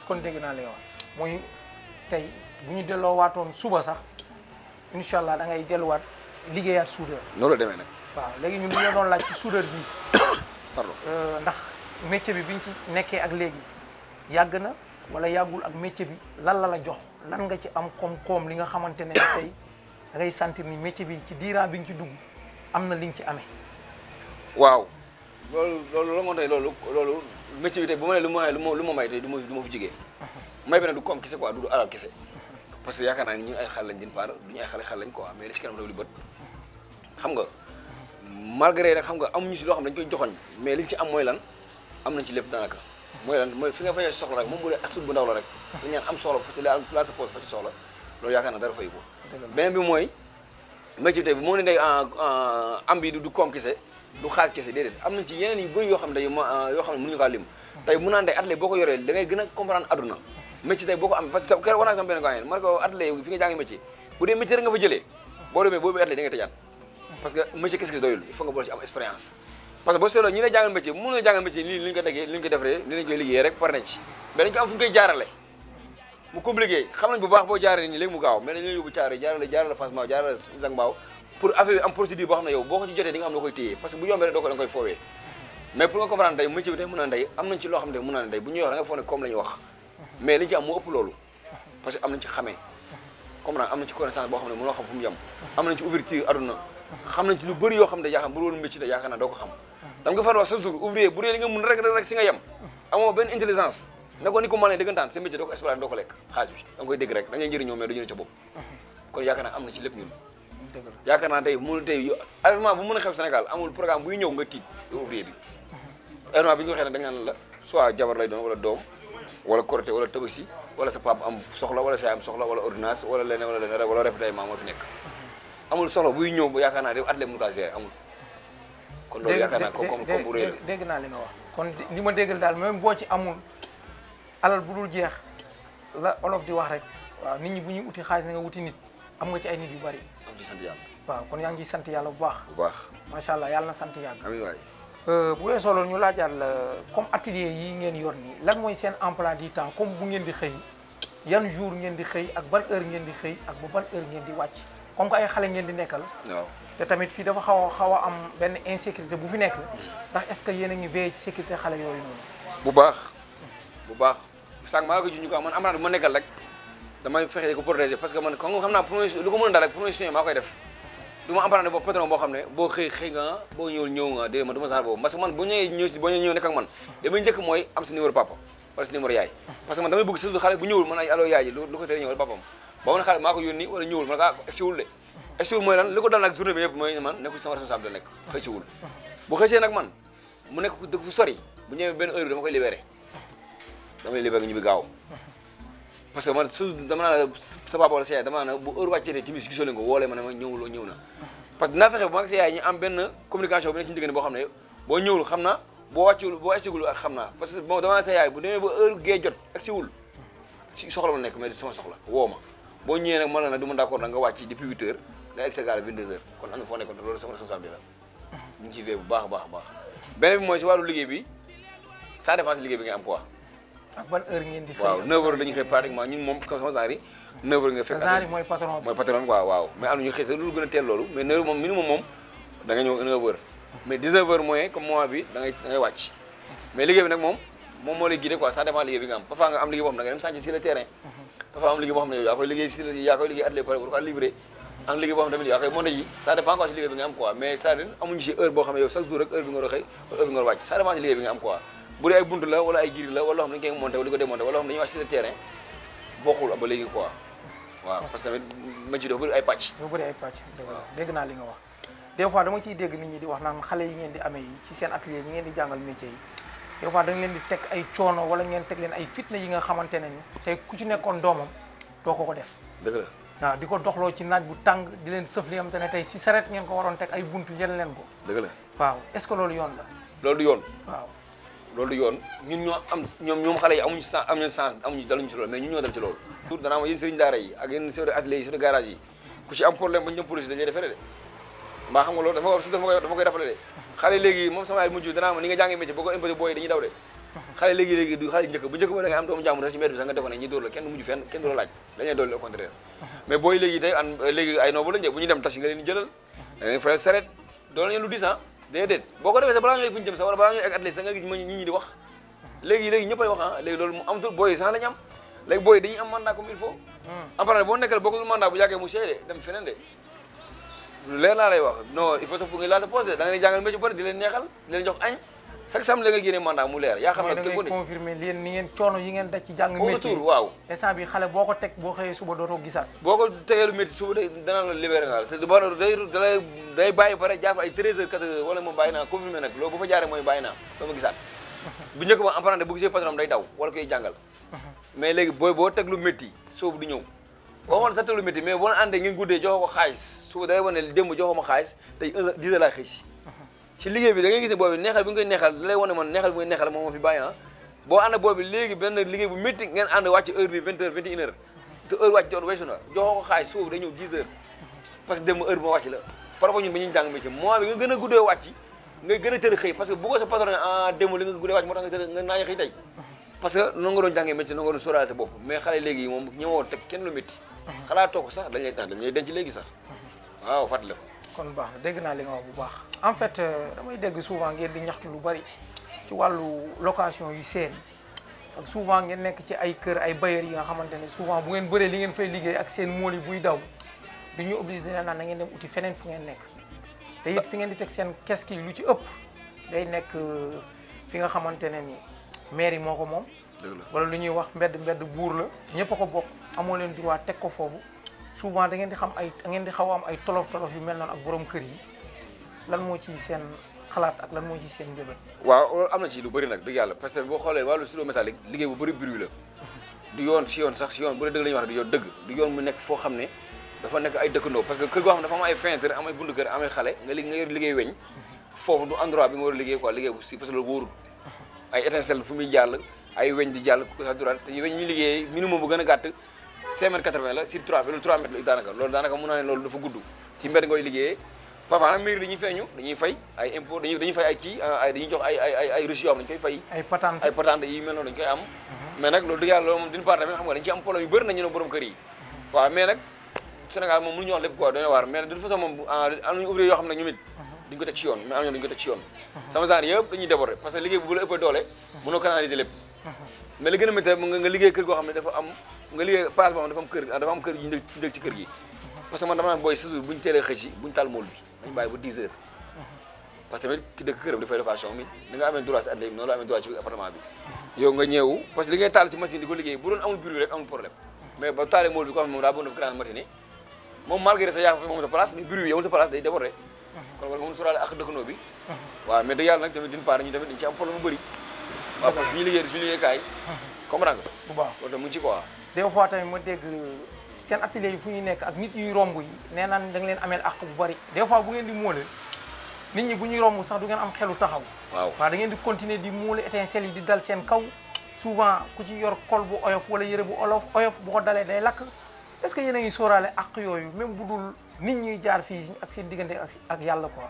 kon dégg naa li nga wax muy tey bu ñu delloo waatoon suba sax incha allah da ngay delluwaat liggéeyaat soudeur noonu la demee nag waaw léegi ñun li ñu doon laaj ci soudeur bi pardon ndax métier bi biñ ci nekkee ak léegi yàgg na wala yàggul ak métier bi lan la jox lan nga ci am koom-koom li nga xamante ne tey da ngay sentir ni métier bi ci diiran bi nga ci dugg am na li nga ci amee. waaw loolu la moo tey loolu métier bi tey bu ma nee lu ma may tey du ma fi jógee may bi nag du koom kese quoi du alal kese parce que yaakaar naa ni ñun ay xale lañ din part duñu ay xale lañ quoi mais li ci kanam réew li bët xam nga malgré nag xam nga amuñu si loo xam ne dañ koy joxoñ mais liñ ci am mooy lan am nañ ci lépp daanaka mooy lan mooy fi nga fayee soxla rek moom bu dee asut bu ndaw la rek dañ ñaan am soxla fa la sa poche fa ci soxla loolu yaakaar naa dara fay ko beneen bi mooy métier bi tey bi moo ne day am bi du koom kese du xaalis kese déedéet am nañ ci yeneen yu bëri yoo xam ne yoo xam ne mënuñu kaa lim tey mun naan day atelier boo ko yoree da ngay gën a comprendre aduna métier tey boo ko am parce que keroog war naa sama benn gars yi man ko atelier fi nga jàngi métier bu dee métier rek nga fa jëlee boo demee boo atelier da ngay tëjaat parce que métier kese doyul il faut nga boole ci am expérience parce que boo seetloo ñi lay jàngal métier mën na jàngal métier lii li ñu ko déggee li ñu ko defaree li lañ koy liggéeyee rek par na ci mais dañ ko am fu ñu koy jaarale mu compliqué xam nañ bu baax boo jaarale nii léegi mu gaaw mais dañ lay yóbbu jaarale Fass Mbao jaarale Zac Mbao pour affaire bi am procédure boo xam ne yow boo ko ci jotee di nga am loo koy téye parce que bu yombee rek doo ko da nga koy foowee mais pour nga comprendre tey métier bi tey mën naa ndey am nañ ci loo xam ne mën naa ndey bu ñu wax da nga foog ne comme la ñu wax mais liñ ci am moo ëpp loolu parce que am nañ ci xamee comprendre am nañ ci connaissance boo xam ne mënoo xam fu mu yem am nañ ci ouverture aduna xam nañ ci lu bëri yoo xam ne yaakaar bu loolu métier la yaakaar naa doo ko xam dama nga far wax sa jour ouvrier bu dee li nga mun rek si nga yem amoo benn intelligence ne ko ni ko mënee dëggantaan sa métier doo ko exploiter doo ko lekk xaalis bi da nga koy dégg rek da ngay njëriñoo mais du jëriñ ca bopp kon yaakaar naa am na ci lépp ñun yaakaar naa tey mënu tey événement bu mën a xew Sénégal amul programme buy ñëw nga tiit ouvrier bi événement bi ñu waxee ne da nga naan la soit jabar lay doon wala doom wala Korité wala Tabaski wala sa papa am soxla wala sa am soxla wala ordonnance wala leneen wala ravitaillement moo fi nekk amul soxla buy ñëw ba yaakaar naa def atelier mënu kaa gérer amul kon loolu yaakaar naa comme bu réy la dégg naa li nga wax kon li ma déggal daal même boo ci amul alal bu dul jeex la olof di wax rek waaw nit ñi bu ñuy uti xaalis na nga wuti nit am nga ci ay nit yu bari am ci sant yàlla waaw kon yaa ngi ciy sant yàlla bu baax macha allah yàlla na sant yàlla amiin waay bu weesoo loolu ñu laajaat la comme atelier yi ngeen yor nii lan mooy seen emploi du temps comme bu ngeen di xëy yan jour ngeen di xëy ak ban heure ngeen di xëy ak ba ban heure ngeen di wàcc comme que ay xale ngeen di nekkal waaw te tamit fii dafa xaw a am benn insécurité bu fi nekk ndax est-ce que yéen a ngi veillé ci sécurité xale yooyu noonu bu baax sànq maa ko juñu ko man am naa du ma nekkal rek damay fexe ko protéger parce que man xam naa lu ko mën a dal rek promotion maa koy def du ma emprunté boobu patron boo xam ne boo xëy nga boo ñëwul ñëw nga déedéet man du ma saar boobu parce que man bu ñëw nekk ak man damay njëkk mooy am sa numéro papa wala sa numéro yaay parce que man damay bëgg surtout xale bu ñëwul man ay allo yaay ji lu ko tere ñëwal papam ba ma ne xale maa ko yónni wala ñëwul man siwul de siwul mooy lan li ko dal nag journée bi yëpp mooy man nekkul sama responsable da nekk xëy siwul bu xëysee nag man mu nekk dëkk fu sori bu ñëwee benn heure bi dama koy libéré damay libéré nga ñibbi gaaw parce que man su dama naa sa papa wala sa yaay dama naa bu heure wàccee timis gisoo leen ko woolee ma ne ma ñëw na parce que dinaa fexe bu ma ak sa yaay ñu am benn communication bi nekk ci diggante boo xam ne boo ñëwul xam naa boo wàccul boo estigul ak xam naa parce que bon dama naa sa yaay bu demee ba heure gee jot ak siwul si soxla ma nekk mais sama soxla woo ma boo ñëwee nag mën na nag du ma d'accord da nga wàcc depuis 8 heures da egg sa gaal 22 heures kon am na foo nekkoon loolu sama responsabilité la ñu ngi ciy veillé bu baax a baax beneen bi mooy si wàllu liggéey bi ça dépend si liggéey bi nga am quoi ak ban heure ngeen di xëy waaw 9 heures la ñu xëy pratiquement ñun moom comme sama genre yi 9 heures nga fekk genre yi mooy patron bi waaw mais am na ñu xëy sa lu gën a teel loolu mais 9 heures moom minimum moom da nga ñëw 9 heures mais 19 heures moyen comme mois bi da ngay wàcc mais liggéey bi nag moom moo lay guidé quoi ça dépend liggéey bi nga am parfois nga am liggéey boo xam ne da nga dem sànci sur le terrain parfois am liggéey boo xam ne yow yaa koy liggéey atelier pare pour ko livré am liggéey boo xam ne tamit yaa koy monté ji ça dépend quoi si liggéey bi nga am quoi mais c'est-à-dire amuñu si heure boo xam ne yow chaque jour rek heure bi nga war a xëy wala heure bi nga war a wàcc ça dépend si liggéey bi nga am quoi bu dee ay bunt la wala ay giri la wala loo xam ne dañu koy monté wala di ko démonté wala loo xam ne dañuy wàcc sur le terrain bokkul ba léegi quoi waaw parce que tamit métier dafa bëri ay pàcc dégg naa li nga wax des fois dama ciy dégg nit ñi di wax naan xale yi ngeen di amee yi ci seen atelier yi ngeen di jàngal métier yi des fois da nga leen di teg ay coono wala ngeen teg leen ay fitna yi nga xamante ne ni tey ku ci nekkoon doomam doo ko def dëgg la waaw di ko doxloo ci naaj bu tàng di leen sëf li nga xamante ne tey si saret ngeen ko waroon teg ay buntu yel leen ko dëgg la waaw est-ce que loolu yoon la loolu du yoon waaw loolu du yoon ñun ñoom xale yi amuñu sens daluñu ci loolu mais ñun ñoo dal ci loolu danaa ma yéen sëriñ daara yi ak yéen chef d'atelier yi chef de garage yi ku ci am problème ba ñu dem police dañuy defere de mbaa xam nga loolu dama koy rappelé de xale léegi moom sama yaay mujj danaa ma ni nga jàngee métier boo ko imposé booy dañuy daw de xale léegi du xale bu njëkk ba da nga am doomu jàmbur sax ci mbedd bi sax nga defoon ne ñi dóor la kenn mujj fenn kenn du la laaj dañuy dool au contraire mais booy léegi tey léegi ay noobu lañ bu ñu dem taxi nga leen di jëlal da ngay fay saret dool nañu lu 10 ans déedéet boo ko defee sax balaa ñoo egg fu ñu jëm sax wala balaa ñoo egg atelier sax nga gis ñi ñi di wax léegi ñëpp ay wax léegi loolu mu amatul booy yi sax lañu am léegi booy dañuy am mandat comme il faut apparemment boo nekkal boo ko mandat bu yàggee mu seey de dem feneen de leer laa lay wax non il faut sax pour nga laata posé da nga leen jàngal métier bari di leen neexal di leen jox añ chaque samedi la nga génne mandat mu leer yaa xam ne da ngay confirmer leen ni ngeen coono yi ngeen daj ci jàng au métier retour waaw instant bi xale boo ko teg boo xëyee suba dootoo gisaat boo ko tegeelu métier suba dana la libéré naa la te day bàyyi pare jaar fa ay 13 heures 4 heures wala moom bàyyi naa confirmer nag loolu bu fa jaaree mooy bàyyi naa doo ma gisaat bu njëkk ba apprenti bu gisee patron day daw wala koy jàngal mais léegi boo teg lu métti soobu du ñëw waxoon sa teg lu métti mais boo àndee ngeen guddee joxoo ko xaalis suba day wane démb joxoo ma xaalis tey 10 heures laa xëy si liggéey bi da ngay gis ne boobu neexal bi nga koy neexal da lay wane man neexal bi nga neexal moom moo fi bàyyi boo ànd boobu léegi benn liggéey bu métti ngeen ànd wàcc heure bi 20 heures 21 heures te heure wàcc jot weesu na joxoo ko xaalis suba day ñëw 10 heures parce que démb heure bi ma wàcc la par rapport ñun ba ñuy jàng métier mois bi nga gën a guddee wàcc ngay gën a tër xëy parce que bu ko sa patron démb li nga guddee wàcc moo tax nga naañu xëy tey parce que noonu nga doon jàngee métier noonu nga doon sóoraale sa bopp mais xale léegi moom ñëwoo teg kenn lu métti xalaatoo ko sax dañ lay denc léegi sax waaw fàttali ko kon baax na dégg naa li nga wax bu baax en fait damay dégg souvent ngeen di ñaxtu lu bari ci wàllu location yu seer yi ak souvent ngeen nekk ci ay kër ay bailleurs yi nga xamante ne souvent bu ngeen bëree li ngeen fay liggéey ak seen mool yi buy daw du ñu obligé dina naan na ngeen dem uti feneen fu ngeen nekk te it fi ngeen di teg seen kees ki lu ci ëpp day nekk fi nga xamante ne ni mairie moo ko moom wala lu ñuy wax mbedd buur la ñëpp a ko bokk amoo leen droit teg ko foofu souvent da ngeen di xam da ngeen di xaw a am ay tolof yu mel noonu ak borom kër yi lan moo ci seen xalaat ak lan moo ci seen njëbët. waaw am na ci lu bëri nag dëgg yàlla parce que boo xoolee wàllu studio métallique liggéey bu bëri bruit la du yoon si yoon sax si yoon bu dee dëgg la ñuy wax du yoon dëgg du yoon mu nekk foo xam ne dafa nekk ay dëkkandoo parce que kër goo xam ne dafa am ay fenêtre am ay bundu kër am ay xale nga yor liggéey weñ foofu du endroit bi nga war a liggéey quoi liggéey bu si parce que loolu wóorul ay étincelle fu muy jàll ay weñ di jàll sa droite te weñ ñu liggéey minimum bu gën a gàtt 5 mètres 80 la sur 3 loolu 3 mètres daanaka loolu daanaka mun naa ne loolu dafa gudd ci mbedd ngoy liggéeyee parfois nag mairie dañuy feeñu dañuy fay ay impôt dañuy fay ay kii dañuy jox ay reçu yoo xam dañu koy fay ay patente yi mel noonu dañu koy am mais nag loolu dëgg yàlla loolu moom d'une part tamit xam nga dañu ci am problème yu bëri nañu ne borom kër yi waaw mais nag Sénégal moom mënuñu wax lépp quoi doona waar mais de toute façon moom am nañu ouvrier yoo xam ne ñoom it duñu ko teg ci yoon mais am na ñoom duñu ko teg ci yoon sama genre yëpp dañuy déborder parce que liggéey bu la ëppee doole mënoo canaliser lépp mais li gën a métti nga liggéey kër goo xam ne dafa am nga liggéey place boo xam ne dafa am kër yu njëkk ci kër gi parce que man dama naan booy toujours buñu teelee xëy si buñu taal mool bi dañu bàyyi ba 10 heures parce que tamit ki dëkk këram dafay location mi da nga amee droit si atelier bi noonu la amee droit ci appartement bi yow nga ñëw parce que li ngay taal ci machine di ko liggéey bu doon amul bruit rek amul problème mais ba taalee mool bi ko xam ne moom daa bëgg def grande matinée moom malgré sa yaa fa moom sa place mais bruit bi yowul sa place day déborder kon wala moom sóoraale ak dëkkandoo bi waaw mais dëgg yàlla nag tamit d'une part ñu tamit dañu ci am problème bu bëri waaw parce que suñu liggéeykaay comprendre nga bu baax loolu tam mu ngi ci quoi des fois tamit ma dégg seen atelier yi fu ñuy nekk ak nit yuy romb yi nee naan da nga leen ameel ak bu bari des fois bu ngeen di móole nit ñi bu ñuy romb sax du ngeen am xelu taxaw waaw da ngeen di continuer di móole étincelle yi di dal seen kaw souvent ku ci yor kol bu oyof wala yëre bu oyof bu ko dalee day lakk est-ce que yéen a ngi sóoraale ak yooyu même bu dul nit ñuy jaar fii ak seen diggante ak yàlla quoi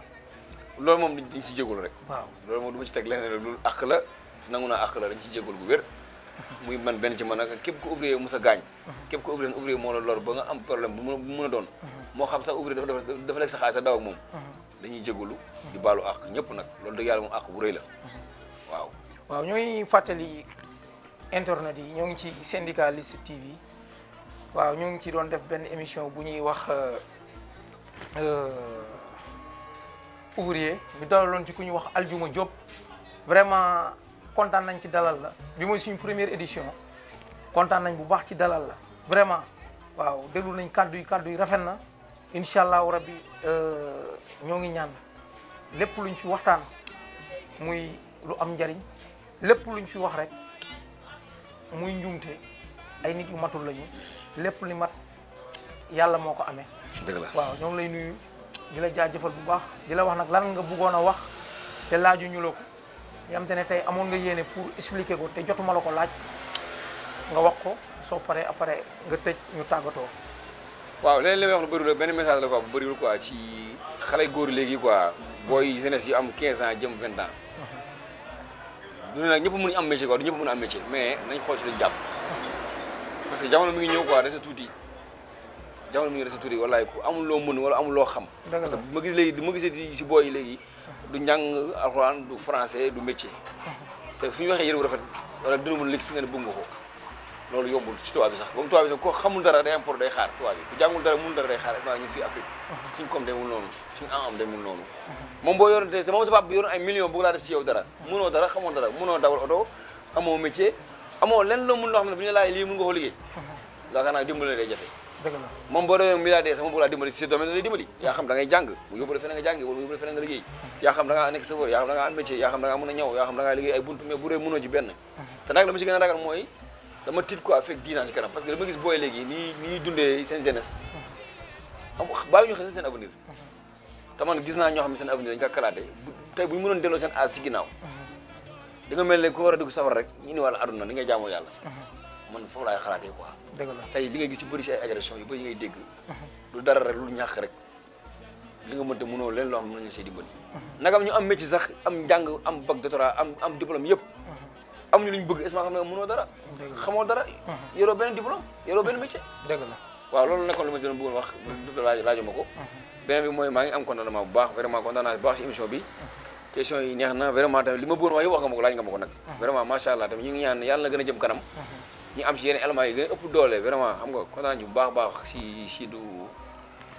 loolu moom dañ ci jégalu rek waaw loolu moom du ma ci teg leneen rek loolu ak la nangu naa ak la dañ ci jégalu bu wér muy man benn ci man ak képp ko ouvrier mos a gaañ képp ko ouvrier moo la lor ba nga am problème bu mën a doon moo xam sax ouvrier dafa lekk sa xaalis sa daw ak moom dañuy jégalu di baalu ak ñëpp nag loolu dëgg yàlla moom ak bu rëy la waaw ñooy fàttali internet yi ñoo ngi ci Syndicaliste TV waaw ñoo ngi ci doon def benn émission bu ñuy wax ouvrier ñu dalaloon ci ku ñuy wax Aljuma Diop vraiment kontaan nañ ci dalal la bi mooy suñu première édition kontaan nañ bu baax ci dalal la vraiment waaw déglu nañ kàddu yi rafet na incha allahu rabbi ñoo ngi ñaan lépp luñ fi waxtaan muy lu am njariñ lépp luñ fi wax rek muy njuumte ay nit yu matul lañu lépp li mat yàlla moo ko amee. dëgg la waaw ñoo ngi lay nuyu di la jaajëfal bu baax di la wax nag lan nga bëggoon a wax te laajuñu la ko yoo xamante ne tey amoon nga yéene pour expliquer ko te jotuma la ko laaj nga wax ko soo paree après nga tëj ñu tàggatoo. waaw léeg-léeg li may wax lu bëriwul benn message la quoi bu bëriwul quoi ci xale góor léegi quoi booy jeunesse yu am 15 ans jëm 20 ans. du ne nag ñëpp mënuñu am métier quoi du ñëpp mën a am métier mais nañ xool ci luñ jàpp. parce que jamono mi ngi ñëw quoi reste tuuti jamono mi ngi reste tuuti wallaay ku amul loo mën wala amul loo xam. parce que bu ma gis léegi du ma gisee si booy yi léegi du njàng alxuraan du français du métier. te fu ñu waxee yëre bu rafet wala dina mën a si nga ne bëgg nga ko loolu yombul ci tubaab bi sax comme tubaab bi sax ko xamul dara day am pour day xaar tubaab bi ku jàngul dara mënul dara day xaar ak ñun fii Afrique suñ comme demul noonu suñu am demul noonu moom boo yoroon te moom sa papa bi yoroon ay millions bëgg laa def ci yow dara mënoo dara xamoo dara mënoo dawal oto amoo métier amoo lenn loo mën loo xam ne bu ñu laaj lii mën nga ko liggéey yaakaar naa dimbali day jafe dëgg la moom boo doon milliardaire sax moom bëgg laa dimbali si domaine lay dimbali yaa xam da ngay jàng bu yóbbu la feneen nga jàngi wala yóbbu la feneen nga liggéey yaa xam da ngaa nekk chauffeur yaa xam da ngaa am métier yaa xam da ngaa mën a ñëw yaa xam da ngaa liggéey ay buntu mais bu dee mënoo ci benn te nag la ma si gën a ragal mooy dama tiit quoi fekk 10 ans ci kanam parce que dama gis booy léegi ni ñuy dundee seen jeunesse am bàyyi ñu xel seen avenir te man gis naa ñoo xam ne seen avenir dañu ko kalaate tey bu ñu mënoon delloo seen âge si ginnaaw di nga mel ne ku war a dugg safar rek ñu ni wàlla aduna ni ngay jaamoo yàlla man foofu laay xalaatee quoi dëgg la tey li ngay gis ci bëri si ay agression yu bëri yi ngay dégg lu dara rek lu ñàkk rek li nga mënte mënoo leen loo xam ne mën nañu see dimbali nagam ñu am métier sax am njàng am bac doctorat am diplôme yëpp amuñu lu ñu bëgg est-ce que xam ne mënoo dara xamoo dara yoroo benn diplôme yoroo benn métier dëgg la waaw loolu nekkoon lu ma doon bëggoon wax laaju ma ko beneen bi mooy maa ngi am contentement bu baax vraiment kontaan naa bu baax ci émission bi question yi neex na vraiment tamit li ma bëggoon wax yëpp wax nga ma ko laaj nga ma ko nag vraiment macha allah tamit ñu ngi ñaan yàlla na gën a jëm kanam ñu am ci yeneen éléments yi gën a ëpp doole vraiment xam nga kontaan nañu bu baax si du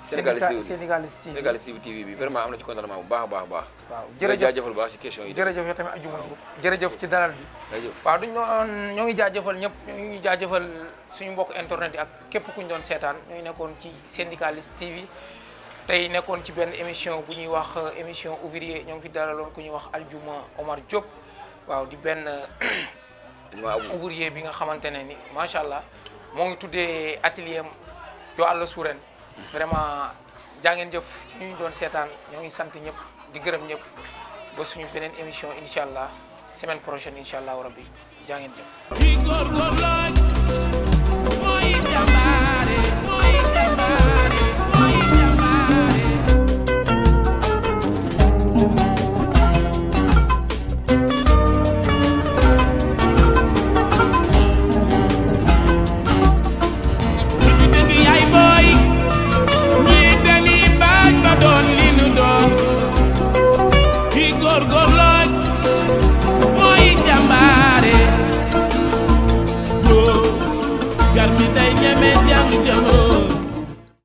Sénégaliste TV bi vraiment am na ci contentement bu baax waaw jërëjëf jaajëfal baax ci question yi jërëjëf yow tamit ajuma jërëjëf ci dalal bi jërëjëf waaw duñ doon ñoo ngi jaajëfal ñëpp ñoo ngi jaajëfal suñu mbokk internet yi ak képp ku ñu doon seetaan ñooy nekkoon ci Syndicaliste TV tey nekkoon ci benn émission bu ñuy wax émission ouvrier ñoo ngi fi dalaloon ku ñuy wax Aljuma Omar Diop waaw di benn ouvrier bi nga xamante ne ni macha allah moo ngi tuddee atelier am Jo Alla Sourène vraiment jaa ngeen jëf ci ñu doon seetaan ñoo ngi sant ñëpp di gërëm ñëpp ba suñu beneen émission incha allah semaine prochaine incha allah rabbi jaa ngeen jëf.